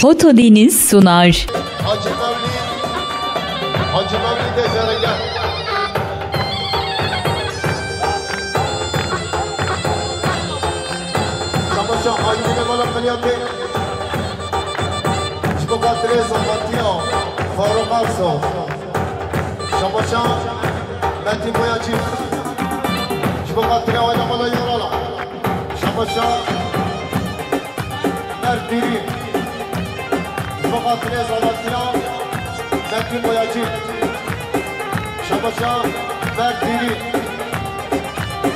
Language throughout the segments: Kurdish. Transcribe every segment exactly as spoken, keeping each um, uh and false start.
Foto Deniz sunar. Hacı Mevlid, Hacı Mevlid de zerege. Şamaşa Aydın'e bala kılyatı. Ji bo xatirê zavetiya Faruk Arso. Şamaşa Metin Boyacı. Ji bo xatirê aile mala Yarala. Şamaşa Mert Dîrî. Ji bo xatirê zavetiya Metin Boyacı. Şamaşa Mert Dîrî.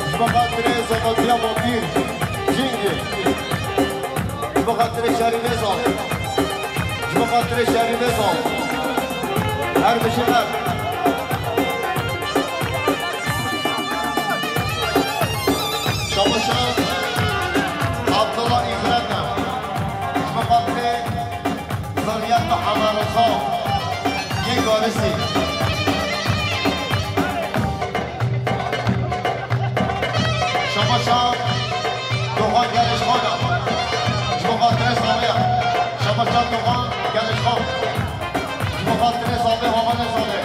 Ji bo xatirê zavetiya Mapîr Cingî. Ji bo xatirê Şerînê Zal. Ji bo xatirê Şerînê Zal. Her bijî ev. Şamaşa Abdullah Îfreta. Ji bo xatirê Zerriyet Mihemed Reza yê Garisî. Şamaşa Dogan Gelişxan e. Ji bo xatirê Sabiya. Şamaşa Dogan Gelişxan. Ji bo xatirê Sabê, Hamanê Sabê.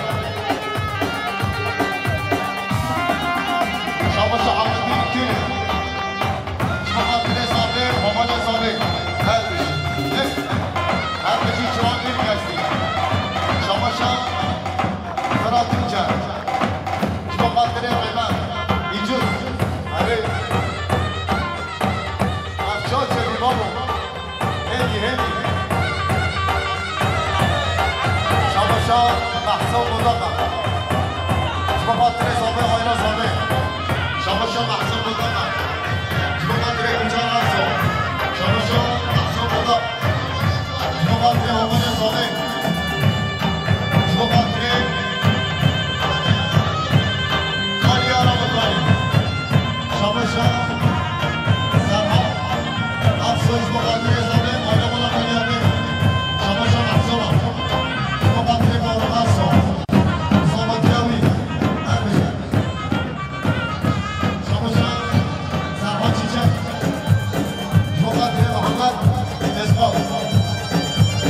Şamaşa Ahmet Dîn Kîr. Ji bo xatirê Sabê, Hamanê Sabê. Her bijî. Her bijî çiran bir kesî. Şamaşa Fırat Tuncer. Ji bo xatirê Rêber. Îcuz. Erê. Ev çaçe bî babo. Hêdî, hêdî. Şamaşa Mehsa Mudaka. Ji bo xatirê Sabê, Ayna Sabê. Şamaşa Mehsa Mudaka. Ji bo xatirê Gulcan Arso. Şamaşa Mehsa Mudaka. Ji bo xatirê Hamanê Sabê. Ji bo xatirê Kaliya Ramadanî. Şamaşa Serha Aksoy ji bo xatirê Zabê, Ayna Mala Kaliya Bê. Şamaşa Aksoy. Ji bo xatirê Faruk Aksoy. Zavetiya wî. Her bijî. Şamaşa Serhat Çiçek. Ji bo xatirê Mihemed Dezmal.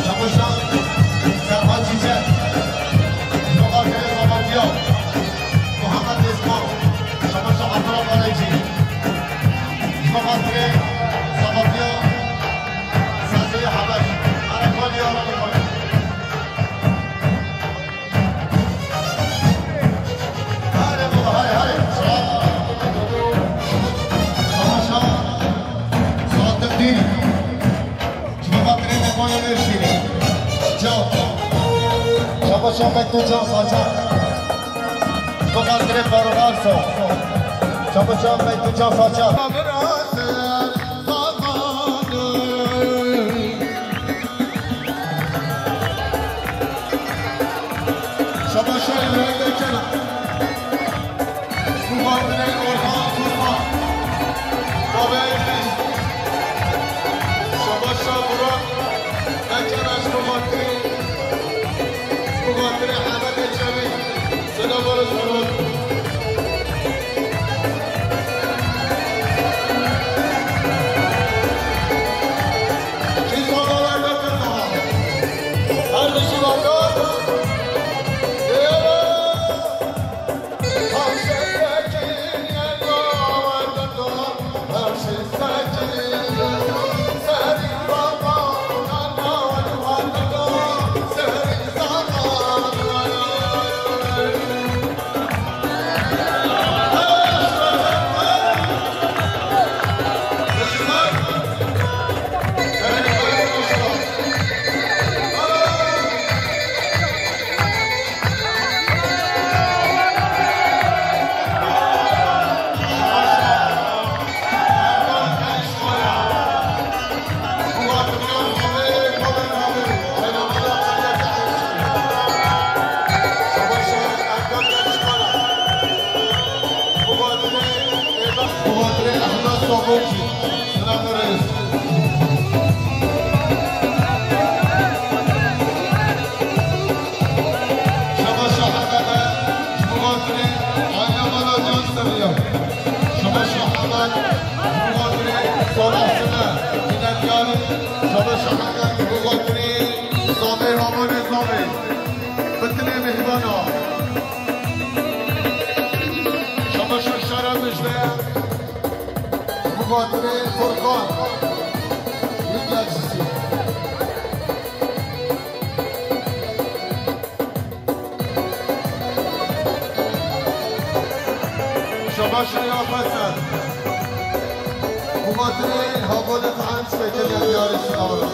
Şamaşa Serhat Çiçek. Ji bo xatirê zavetiya Mihemed Dezmal. Şamaşa Abdullah Kalecî. Ji bo xatirê zavetiya Sazê Hebeş. Erekalî ya Rabî. Hale baba, hale, hale. Sağ ol. Şamaşa Sadık Dini. Ji bo xatirê Memoya Nêrşînê. Can. Şamaşa Meto Can Saçak. Ji bo xatirê Faruk Arso. Şamaşa Meto Can Saçak. Şamaşa Îbrahîm Bekena. Ji bo xatirê Orhan Kurban. Babê Îdrîs. Şamaşa Murat Bekena ji bo xatirê, ji bo xatirê Ehmed Ecemî. Selam aleyküm. Şeya Fesen. Bu materê havalê Fransa kene diyarê Sinawra.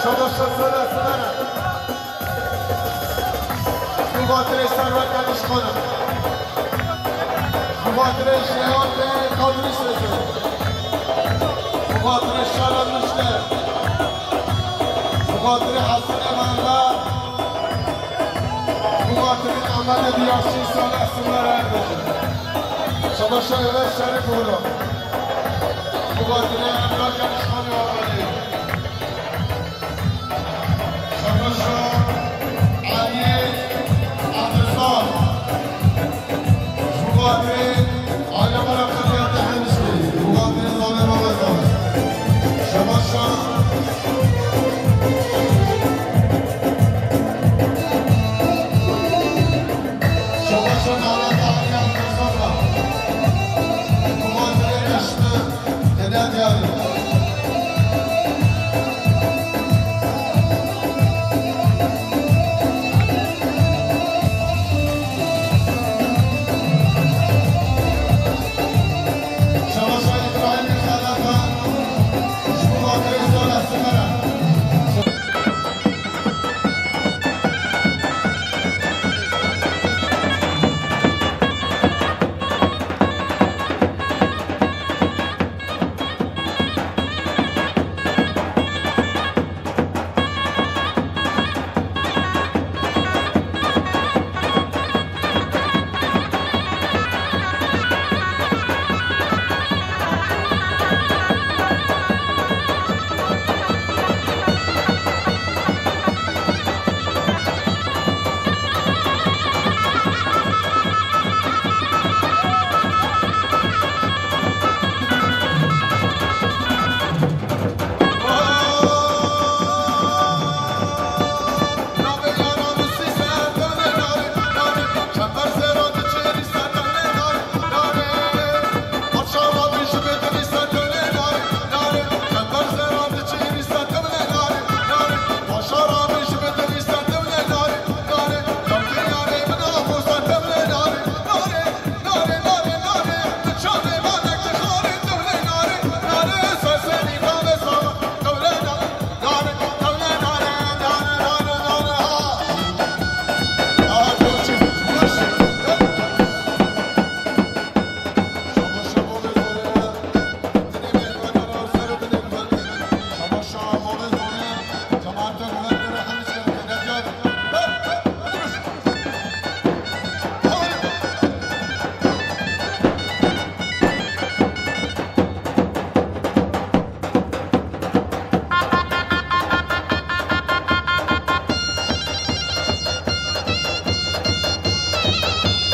Şabaş söyle, söyle. Bi xatirê Serwet Delişxan e. Bi xatirê Şehadê Kadrî Sezê. Bi xatirê Şara Nuşte. Bi xatirê Hesenê Mehmet. Bi xatirê Ehmedê Diyarçî Salih Simer Erdoğan. Şabaşa Ömer Şerif Uğurlu. Bi xatirê Emrah Delişxanê Amelî. Şabaşa Elî Abdulzar. Ji bo xatirê aile me re qediyate hemîşkê. Ji bo xatirê zavê me re zavê. Şabaşa. Şabaşa nalata Elî Abdulzar re. Ji bo xatirê eşt. Tede diyar e. Şabaşa İbrahim Xelefa, ji bo xatirê Sala Simera.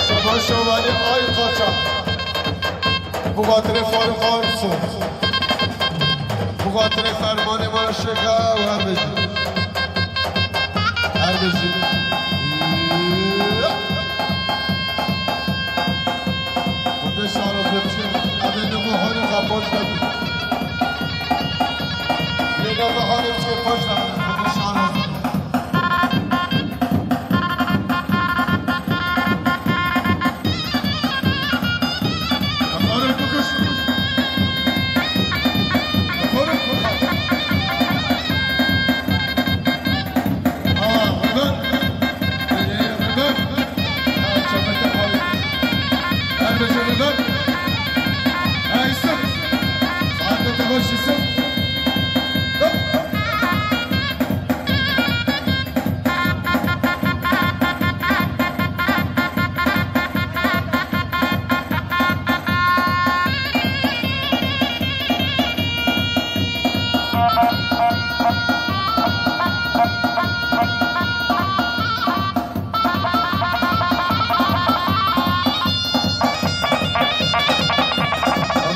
Şaban Şabanî ay qaça. Bu xatirê Faruk Arsu. Bu xatirê fermanê me şêka û her bijî. Her bijî. Xwedê şaroz biçin. Evê nû hanê xwe poş de. Lê ne hanê biçin poş de. Xwedê şaroz.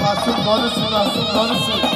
Masum, Masum, Masum, Masum.